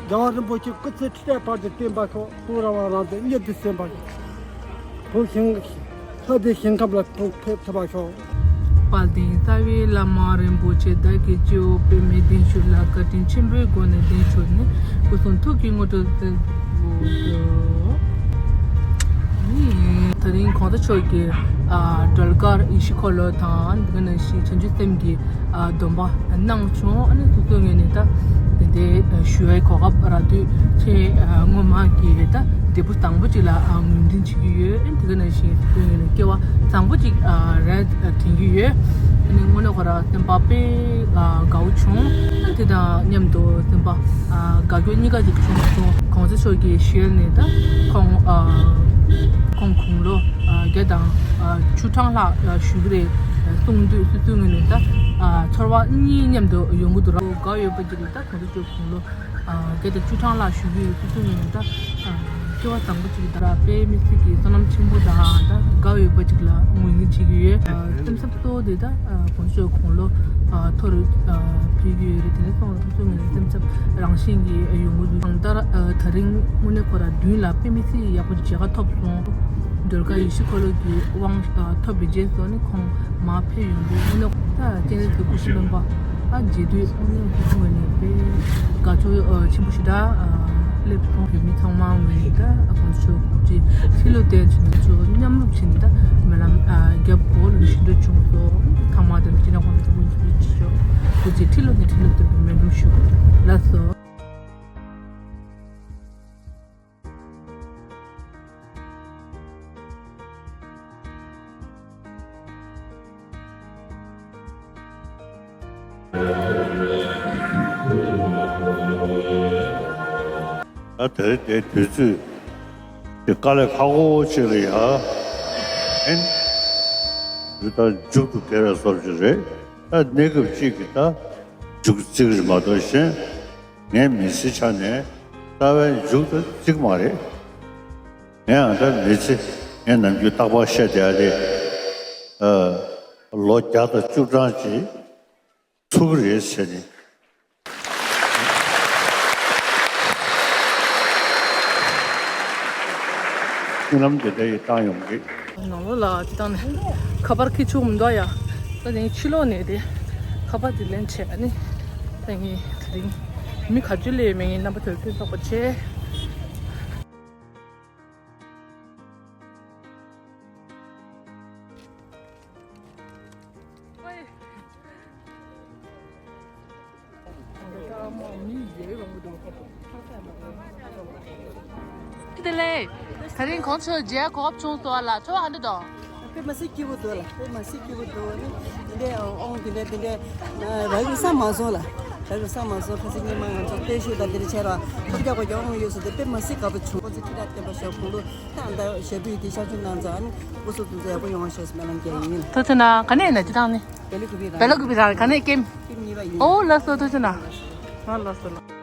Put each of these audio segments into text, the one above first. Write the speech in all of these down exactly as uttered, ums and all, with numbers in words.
རྒྱལ་བ་རིན་པོ་ཆེ་སྐུ་ཚེ་ཁྲི་ཕྲག་བར་དུ་བརྟན་པར་ཤོག། སྐུ་རིང་བ་རིང་དུ་གཉིད་དུ་སོན་པར་ཤོག། བོད་ཞིང་ལྷ་སྡེ་ཞིང་ཁམས་ལ་ཐོན་ཕེབས་ཐུབ་པར་ཤོག། དཔལ་ལྡན་རྩ་བའི་བླ་མ་རིན་པོ་ཆེ་བདག་གི་སྤྱི་བོ་པདྨའི་གདན་ཞུ་ལ་བཀའ་དྲིན་ཆེན་པོའི་སྒོ་ནས་གདན་ཞུས་ནས་སྐུ་གསུང་ཐུགས་ཀྱི་དངོས་གྲུབ་སྩལ་དགོས་སོ། ད་རིང་གོང་ས་མཆོག་གི་སྒྲོལ་དཀར་ཡེ་ཤེས་འཁོར་ལོ་དང་དེ་ནང་བཞིན་བྱང་ཆུབ་སེམས་ཀྱི་སྡོམ་པ་གནང་བྱུང་། ཨ་ནི་སོ་སོའི་ངོས་ནས་ད་དེ་འདྲའི་ཞུ་བའི་གོ་སྐབས་རག་དུས་ཆེས་སྔོན་མ་གི་ད་འབྲས་བུ་བཟང་པོ་ཅིག་ལ་ངོས་འཛིན་བྱེད་ཀྱི་ཡོད། ཨ་ནི་དེ་ག་ནང་བཞིན་སོ་སོའི་ངོས་ནས་སྐྱེ་བ་བཟང་པོ་ཅིག་རག་དྲན་གྱི་ཡོད། ཨ་ནི་དངོས་གནས་ཁོ་རང་སེམས་པ་དཔེ་དགའ་བོ་བྱུང་། ཨ་ནི་དེ་དང་མཉམ་དུ་སེམས་པ་དགའ་སྐྱོ་གཉིས་ཀ་ཅིག་བྱུང་སོང་། གོང་ས་མཆོག་གི་ཞལ་ནས་ད་ཁོང་ཁོང་དགུང་ལོ་བརྒྱ་དང་བཅུ་གྲངས་ལྷག་བཞུགས་ཀྱི་རེད་གསུངས་དུས་སོ་སོའི་ངོས་ནས་ད་ཚོར་བ་གཉིས་མཉམ་དུ་ཡོང་གི་འདུག་ར། དགའ་ཡོད་པ་ཅིག་ལ་ད་གོང་ས་མཆོག་དགུང་ལོ་བརྒྱ་དང་བཅུ་གྲངས་ལྷག་བཞུགས་ཀྱི་ཡོད་སོ་སོའི་ངོས་ནས་ད་སྐལ་བ་བཟང་པོ་ཅིག་ད་ར་དཔེ་མི་སྲིད་ཀྱི་བསོད་ནམས་ཆེན་པོ་དང་ད་དགའ་ཡོད་པ་ཅིག་ལ་ངོས་འཛིན་བྱེད་ཀྱི་ཡོད། སེམས་འཚབ་གཙོ་བོ་དེ་ད་གོང་ས་མཆོག་དགུང་ལོ་མཐོ་རུ་ཕེབས་ཀྱི་ཡོད་རེད། དེ་ནས་སོང་སོ་སོའི་ངོས་ནས་སེམས་འཚབ་རང་བཞིན་གྱིས་ཡོང་གི་འདུག་གང་ལྟར་ད་རིང་དངོས་གནས་ཁོ་ར་མདུན་ལ་དཔེ་མི་སྲིད་ཡག་པོ་མཇལ་ཁ་ཐོབ་སོང་། སྒྲོལ་དཀར་ཡེ་ཤེས་འཁོར་ལོ་གི་དབང་ཐོབ་པའི་རྗེས་སུ་ནི་ཁོང་མར་ཕེབས་ཡོང་དུས་དངོས་གནས་ད་སྤྱན་རས་གཟིགས་སྐུ་ཞབས་སྨན་པ་ཨ་མཇལ་དུས་དངོས་གནས་སྐུ་ཚེ་ངོས་ནས་དཔེ་དགའ་ཚོར་ཆེན་པོ་ཞེ་དྲག་སླེབས་སོང་། བོད་མི་ཚང་མ་ངོས་ནས་ད་ཁོང་ཚོ་སྐུ་ཚེ་ཁྲི་ལོ་བརྟན་ཅིང་ཚོ་མཉམ་རུབ་བྱས་ནས་ད་སྨོན་ལམ་རྒྱབ་དགོས་ལ་ཞུ་འདོད་བྱུང་སོང་། ཐ་མ་དེ་ལ་སྤྱི་ནས་ཁོང་ཚོ་སྐུ་ཚེ་ཁྲི་ལོ་ནས་ཁྲི་ལོ་བརྟན་པའི་སྨོན་ལམ་ཞུ། ལགས་སོ། ད་དེ་རིང་དེའི་དུས་ཚོད་དེ་དཀའ་ལས་ཁག་པོ་ཅིག་ལ་ཡ། ཨེན། འདི་ལྟར་མཇུག་ཏུ་དགེ་བའི་སོར་ཅིག་རེད། ད་གནས་སྐབས་གཅིག་གི་ད་མཇུག་བརྩིགས་རེད་མ་གཏོགས་གཞན། ངའི་མི་ཚེའི་ཆ་ནས་རྩ་བའི་མཇུག་ཏུ་བརྩིགས་མ་རེད། ངས་ཨ་ད་མི་ཚེ་ངས་ནམ་རྒྱུན་རྟག་པར་བཤད་བསྡད་ཡ་དེ། ཨ། ལོ་བརྒྱ་དང་བཅུ་གྲངས་ཅིག་ཚུགས་ཀྱི་རེད་ཟེར་ནས། སྨོན་ལམ་དེ་འདྲ་ཡི་བཏང་ཡོང་གི། ནང་ལོགས་ལ་ཅི་བཏང་ནས་ཁ་པར་ཁྱེར་ཆོག་མི་འདུག་ཡ། ད་ནི་ཕྱི་ལོགས་ནས་དེ་ཁ་པར་དེ་ལེན་བྱས་ནི། ད་ངས་དེ་རིང་མི་ག་ཚོད་སླེབས་ཡོད་མེད་ངས་རྣམ་པ་ཚོར་ཕེབས་ཐོགས་པ་བྱས། དེ་ལས་ད་རིང་གོང་ཆོས་མཇལ་གོ་སྐབས་བྱུང་སོང་ལ་ཚོར་བ་ག་འདྲ་འདུག་དཔེ་མི་སྲིད་སྐྱིད་པོ་འདུག་ལ། དཔེ་མི་སྲིད་སྐྱིད་པོ་འདུག་ནི། འདི་འདྲའི་ཨོང་འདི་འདྲའི་འདི་འདྲའི་རག་གི་བསམ་མ་སོང་ལ། རག་གི་བསམ་མ་སོང་། ཁ་སང་ཉི་མ་ང་ཚོ་བརྟན་བཞུགས་དང་འདི་འདྲ་བྱས་ར་ཐོབ་རྒྱག་པ་ཀྱང་ཨོང་ཡོད་ཟེར་ཏེ་དཔེ་མི་སྲིད་དགའ་པོ་བྱུང་། ཁོ་ཚོ་ཁྱེད་རང་བསྟན་པ་ཞབས་དགུང་ལོ་ད་ཨ་ད་ཞབས་པུས་དེ་ཤར་ཕྱོགས་ནང་ཚོ་ཨ་ནི་སྐུ་གཟུགས་དེ་ཚོ་ཡག་པོ་ཡོང་བ་ཤོག་ཟེར་སྨོན་ལམ་རྒྱག་ཡིན། ཐུགས་རྗེ་གནང་། ག་ནས་ཡིན་ན་སྤྱི་བཏང་ནི། བེ་ལ་ཀུ་པི་རང་། བེ་ལ་ཀུ་པི་རང་ག་ནས་ཀེམ། ཀེམ་གཉིས་པ་ཡིན། ཨོ་ལགས་སོ་ཐུགས་རྗེ་གནང་། ཨ་ལགས་སོ་ལགས།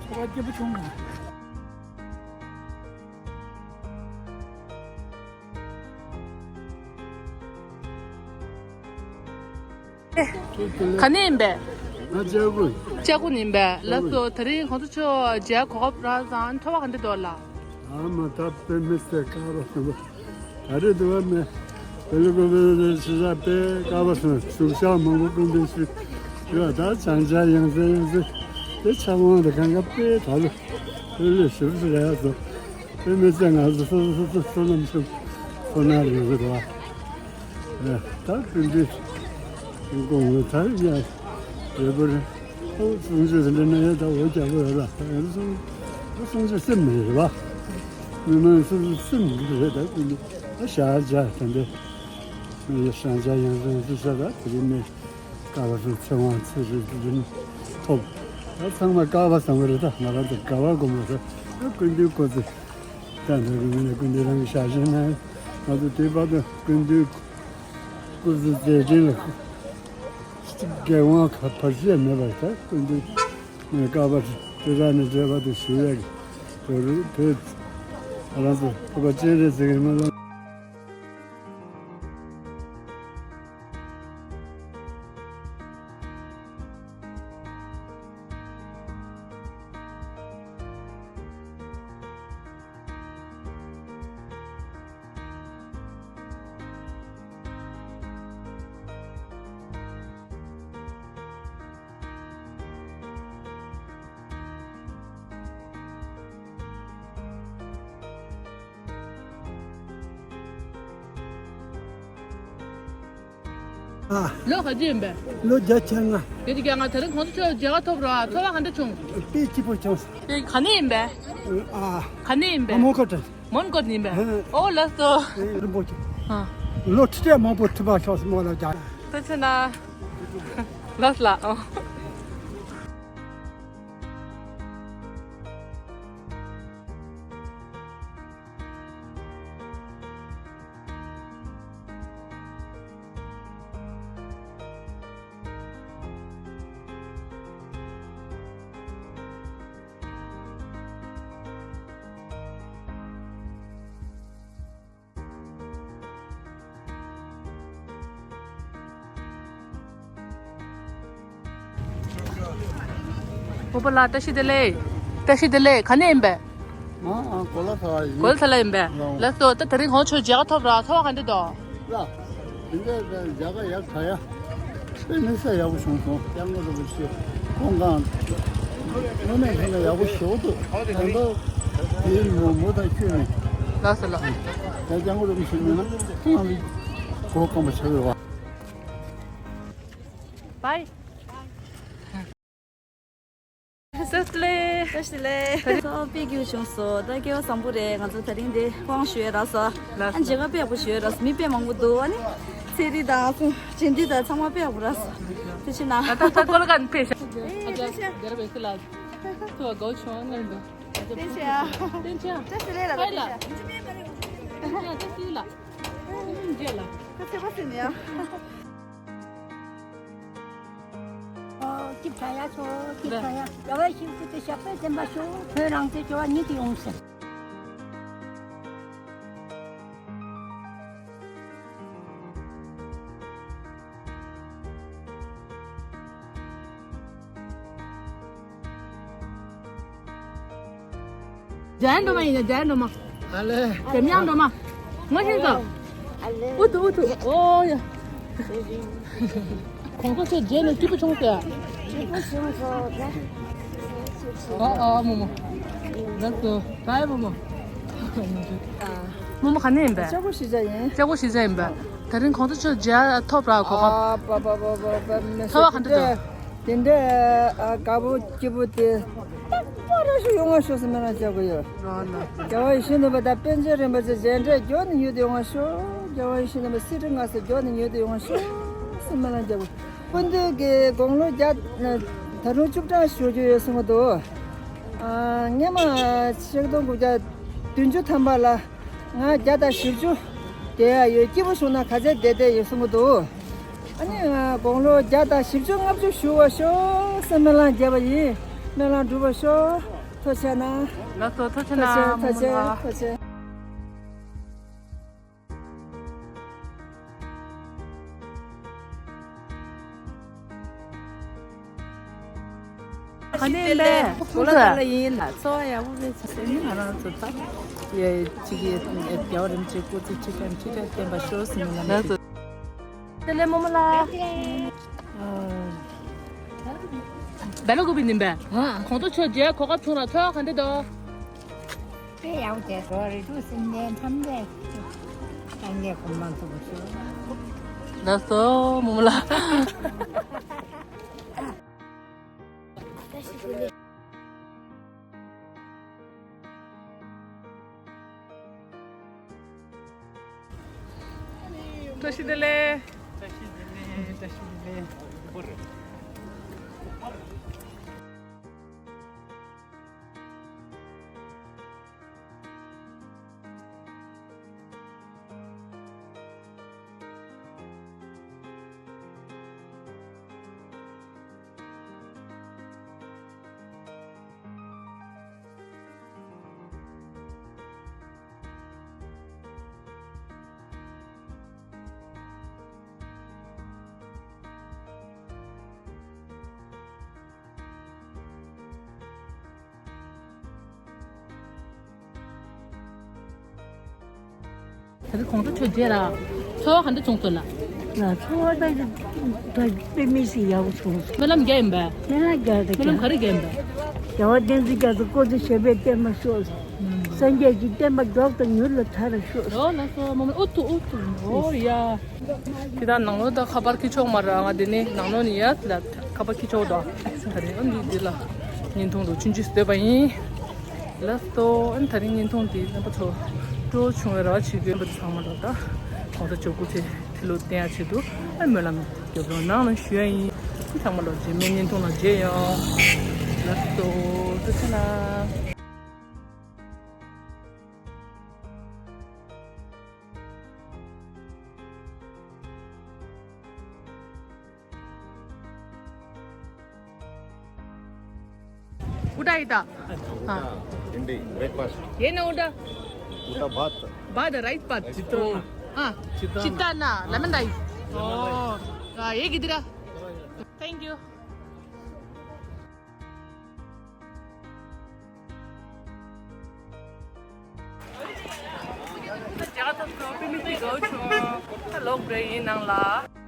ཁོ་པ་སྐྱིད་པོ་བྱུང་ངམ། ག་ནས་ཡིན་པས། ང་ལྕགས་པོ། ལྕགས་པོ་ནས་ཡིན་པས། ལགས་སོ། དེ་རིང་གོང་ས་མཆོག་མཇལ་གོ་སྐབས་རག་ཙང་ཚོར་བ་ག་འདྲ་འདུག་ལགས། ཨ་མ་ད་དཔེ་མི་སྲིད་དགའ་རོགས་ཡོད་པ། ད་རེས་འདི་བ་མེད། དེ་ལ་ཀོ་བེ་རེ་ཆི་ས་པེ་ཀ་བ་སོང་ཤུག་ཤག་མང་པོ་ཀུན་ཏུ་ཤི་ཡོད། ད་བྱང་ཆ་ཡང་སེ་ཡང་སེ་དེ་ཆ་མང་དེ་གང་ག་པེ་ད་ལུ་ལུ་ལུ་ཞིབ་སུ་རེ་ཡ་སོ་དེ་མི་ཚེ་ང་སོ་སོ་སོ་སོ་སོ་ནམ་ཤུག་སོ་ན་རེ་སོ་རེ་བ། ད་ཀུན་ཏུ་ཀོང་ལུ་ད་ཡ་རེ་བོ་རེ། ཨོ་གསུང་ཆོས་དེ་འདྲ་ན་ཡ་ད་འོ་རྒྱག་གི་ཡོད་ལ་ད་ཡང་གསུང་གསུང་ཆོས་སེམས་མི་རེད་བ། མི་མང་སོ་སོ་སེམས་མི་རེད་ད་ཀུན་ཏུ་ཨ་ཤ་རྒྱ་དེ་འདྲ་མི་ཡ་ཤང་ཇ་ཡང་སོང་སུ་ས་ད་དེ་རིང་ནས་ཀ་བ་སོང་ཚེ་དབང་ཚེ་རིང་དེ་རིང་ཐོབ། ད་ཚང་མ་ཀ་བ་བཟང་བ་རེད། ད་ང་རང་ཚོ་དགའ་བ་སྒོམ་པ་རེད། ད་ཀུན་ཏུ་ཀོ་ཚེ་ད་འདྲ་གི་མི་ལ་ཀུན་ཏུ་རང་གི་ཤ་ཞེན་ན་ང་ཚོ་དེ་བར་དུ་ཀུན་ཏུ་སྐུ་གཟུགས་མཛད་འཕྲིན་ལ་རྒྱལ་དབང་ཁ་བར་ཆད་མེད་པར་ད་ཀུན་ཏུ་ཀ་བར་དེ་དག་ནས་འབྲེལ་བ་དུ་ཞུ་ཡ་གི་དོ་རུ་དེ་ང་རང་ཚོ་ཕུར་པ་སྤྱན་རས་གཟིགས་ཀྱི་སྨོན་ལམ། ཨ། ལོ་ག་ཚོད་ཡིན་པས། ལོ་བརྒྱད་ཅུ་གྱ་ལྔ། བརྒྱད་ཅུ་གྱ་ལྔ། དེ་རིང་གོང་ས་མཆོག་མཇལ་ཁ་ཐོབ་ར་ཚོར་བ་ག་འདྲ་བྱུང་། དཔེ་སྐྱིད་པོ་བྱུང་སོང་། དེ་ག་ནས་ཡིན་པས། ཨ། ག་ནས་ཡིན་པས། མོན་གྷོ་དྲན། མོན་གྷོ་ནས་ཡིན་པས། ཨ། ཨོ་ལགས་སོ། ཨེ་རིན་པོ་ཆེ། ཨ། ལོ་ཁྲི་ཕྲག་མང་པོ་ཐུབ་པ་ཤོག་སྨོན་ལམ་རྒྱག་ཐུགས་རྗེ་གནང་། ལགས་ལགས། ཨོ། བུ་པ་ལགས་བཀྲ་ཤིས་བདེ་ལེགས། བཀྲ་ཤིས་བདེ་ལེགས། ག་ནས་ཡིན་པས། ང་ཨ་གོ་ལ་ཐ་ཡིན། གོ་ལ་ཐ་ལ་ཡིན་པས། ལགས་སོ། ད་དེ་རིང་གོང་ཆོས་མཇལ་ཁ་ཐོབ་ར་ཚོར་བ་ག་འདྲ་འདུག་ལ། དེ་འདྲ་མཇལ་ཁ་ཡག་ག་ཡ། དཔེ་མི་སྲིད་ཡག་པོ་བྱུང་སོང་། སྐྱབས་མགོན་རིན་པོ་ཆེ་ཁོང་གང་དངོས་གནས་དྲང་གནས་ཡག་པོ་ཞེ་པོ་འདུག་དོན་དུ་དེའི་མོ་མོ་དང་ཁྱོད་ནས། ལགས་སོ་ལགས། ད་སྐྱབས་མགོན་རིན་པོ་ཆེ་མེད་ན་ཁོང་ལ་གོ་སྐོན་པ་ཆགས་ཡོད་པ། Bye. བཀྲ་ཤིས་བདེ་ལེགས། བཀྲ་ཤིས་བདེ་ལེགས། ད་རིང་ཚོ་དཔེ་སྐྱིད་པོ་བྱུང་སོང་། ད་སྐལ་བ་བཟང་པོ་རེད། ང་ཚོ་དེ་རིང་འདི་དབང་ཞུ་ཡས་རག་སོང་། ལགས་སོ། ཨ་མཇལ་ཁ་དཔེ་ཡག་པོ་ཞུ་ཡས་རག་སོང་། མི་དཔེ་མང་པོ་འདུག་ཨ་ནི་ཚེ་རིང་དང་ཁོང་རྗེ་འདི་དང་ཚང་མ་དཔེ་ཡག་པོ་རག་སོང་། ཐུགས་རྗེ་གནང་། ད་ད་ད་ཀོ་ལ་གན་ཕེ་ཤ། ཨེ་ཐུགས་རྗེ་ཆེ། རྒྱལ་བའི་སྲིད་ལ་ཐུ་བ་གོ་ཆོང་ངར་འདུག་ཐུགས་རྗེ་ཆེ་ཡ། ཐུགས་རྗེ་ཆེ། བཀྲ་ཤིས་བདེ་ལེགས་ལ། ཧའི་ལ། བཀྲ་ཤིས་བདེ་ལེགས་ལ། ཁ་ཚེ་བ་ཟིན་ཡ། ཨོ། སྐྱིད་ཕྲ་ཡ་ཆོ། སྐྱིད་ཕྲ་ཡ། རྒྱལ་བའི་ཞིང་སྐུ་དེ་ཞབས་པད་བརྟན་པ་ཤོག་བོད་རང་བཙན་འབྱོར་བ་ཉིད་དུ་ཡོང་ཟེར། འཇའ་འགྲོ་མ་ཡིན་ན་འཇའ་འགྲོ་མ། ཨ་ལེ། འཇམ་དབྱངས་འགྲོ་མ། ངོ་ཤེས་སོ། ཨུ་ཐུ་ཨུ་ཐུ། ཨོ་ཡ། གོང་ས་མཆོག་མཇལ་ནས་སྐྱིད་པོ་བྱུང་ཟེར། སྐྱིད་པོ་བྱུང་སོ། ཨ་ཨ་རྨོ་མོ། ལགས་སོ། བཀྲ་ཤིས་རྨོ་མོ། རྨོ་མོ་ག་ནས་ཡིན་པས། ལྕགས་པོ་གཞིས་ཆགས་ཡིན། ལྕགས་པོ་གཞིས་ཆགས་ཡིན་པས། དེ་རིང་གོང་ས་མཆོག་མཇལ་ཐོབ་ར་གོ་སྐབས། ཨ་པ་པ་པ་པ་པ། ཚོར་བ་ག་འདྲ་འདུག་དེ་འདྲ་ཨ་དགའ་པོ་སྐྱིད་པོ་དེ། ཏག་ཏག་ར་ཞུ་ཡོང་བ་ཤོག་སེ་སྨོན་ལམ་རྒྱག་གི་ཡོད། རྒྱལ་བ་ཡིད་བཞིན་ནོར་བུ་དང་པཎ་ཆེན་རིན་པོ་ཆེ་མཇལ་འཕྲད་མགྱོགས་ནས་མྱུར་དུ་ཡོང་བ་ཤོག་རྒྱལ་བ་ཡིད་བཞིན་ནོར་བུ་གསེར་ཁྲི་མངའ་གསོལ་མགྱོགས་ནས་མྱུར་དུ་ཡོང་བ་ཤོག་སེ་སྨོན་ལམ་རྒྱག་གི། སྐུ་མདུན་གྱི་དགུང་ལོ་བརྒྱ་ད་རུང་བཅུ་གྲངས་བཞུགས་རྒྱུ་ཡོད་གསུང་གི་འདུག་ཨ་སྔས་མ་ཆིག་སྟོང་དགུ་བརྒྱ་བདུན་ཅུ་ཐམ་པ་ལ། ང་བརྒྱ་དང་བཞི་བཅུ་བསྡད་ཡ་ཡོད། སྐྱིད་པོ་བྱུང་ན་ག་ཚད་བསྡད་བསྡད་ཡོད་གསུང་གི་འདུག་ཨ་ནི་ང་དགུང་ལོ་བརྒྱ་དང་བཞི་བཅུ་ལྔ་བཅུ་བཞུགས་པར་ཤོག་སེ་སྨོན་ལམ་རྒྱབ་པ་ཡིན། སྨོན་ལམ་འགྲུབ་པར་ཤོག་ཐུགས་རྗེ་གནང་། ལགས་སོ། ཐུགས་རྗེ་གནང་། ཐུགས་རྗེ་གནང་། ཐུགས་རྗེ། ག་ནས་ཡིན་པས། གོ་ལ་ག་ལ་ཡིན་ལ། འཚོ་བ་ཡག་པོ་བྱས་ཚེ་ནི་ང་རང་ཚོ་ད་ཡ་ཅིག་གི་རྒྱལ་བ་རིན་པོ་ཆེ་སྐུ་ཚེ་ཁྲི་ཕྲག་ཁྲི་ཕྲག་བརྟན་པར་ཤོག་ཟེར་ནས་ལ་ལགས་སོ། དེ་ལས་རྨོ་མོ་ལགས། བེ་ལོ་གུ་པི་ནིམ་པས། གོང་ཐོག་ཆོས་རྗེ་གོ་སྐབས་བྱུང་ལ་ཚོར་བ་ག་འདྲ་འདུག་དཔེ་ཡག་པོ་བྱས་སོ། རི་ཁྲོད་སེམས་ཅན་ཐམས་ཅད་སངས་རྒྱས་གོ་འཕང་ཐོབ་པར་ཤོག་ལགས་སོ་རྨོ་མོ་ལགས། བཀྲ་ཤིས་བདེ་ལེགས། བཀྲ་ཤིས་བདེ་ལེགས། བཀྲ་ཤིས་བདེ་ལེགས། ད་ལྟ་གོང་ས་མཆོག་མཇལ་ལ། ཚོར་བ་ག་འདྲ་བྱུང་སོང་ལགས། ང་ཚོར་བ་ད་ད་དཔེ་མི་སྲིད་ཡག་པོ་བྱུང་སོང་། སྨོན་ལམ་རྒྱག་ཡིན་པས། སྨོན་ལམ་རྒྱག་ད་སྨོན་ལམ་ག་རེ་རྒྱག་ཡིན་པས། རྒྱལ་བ་བསྟན་འཛིན་རྒྱ་མཚོ་སྐུ་ཚེ་ཞབས་པད་བརྟན་པར་ཤོག་སངས་རྒྱས་ཀྱི་བསྟན་པ་མགྱོགས་དང་མྱུར་ལ་དར་ཤོག་ཨོ་ལགས་སོ་རྨོ་མོ། ཨུ་ཐུ་ཨུ་ཐུ། ཨོ་ཡ། དེ་དག་ནང་ལོགས་ད་ཁ་པར་འཁྱེར་ཆོག་མ་རེད། ང་འདི་ནས་ནང་ལོགས་ནས་ཡར་ལ་ཁ་པར་འཁྱེར་ཆོག་དོ། ད་རིང་ཨ་འདི་འདི་ལ་བརྙན་ཐུང་རུ་ཆུང་ཆུང་བཟོས་པ་ཡིན། ལགས་སོ། ཨ་ནི་ད་རིང་བརྙན་ཐུང་འདི་རྣམ་པ་ཚོ་སྤྲོ་བོ་བྱུང་བའི་རེ་བ་བྱེད་ཀྱི་ཡོད། རྣམ་པ་ཚང་མ་ལོ་ད་གོང་ས་མཆོག་སྐུ་ཚེ་ཁྲི་ལོ་བརྟན་ཡག་ཆེད་དུ་ཨ་སྨོན་ལམ་རྒྱབ་རོགས་གནང་ལ་ཞུ་ཡ་ཡིན། ཚང་མ་ལོ་རྗེས་མའི་བརྙན་ཐུང་ལ་མཇལ་ཡོང་། ལགས་སོ། ཐུགས་རྗེ་གནང་། उठा इता। हाँ। हिंदी, ब्रेकफास्ट। ये ना उठा। उठा भात। भात, राइस भात। चित्रान्ना। हाँ। चित्रान्ना। चित्रान्ना, लेमन राइस। ओ। हाँ, ये किधर? Thank you. ལོག་འགྲོ་ཡིན་ནང་ལ།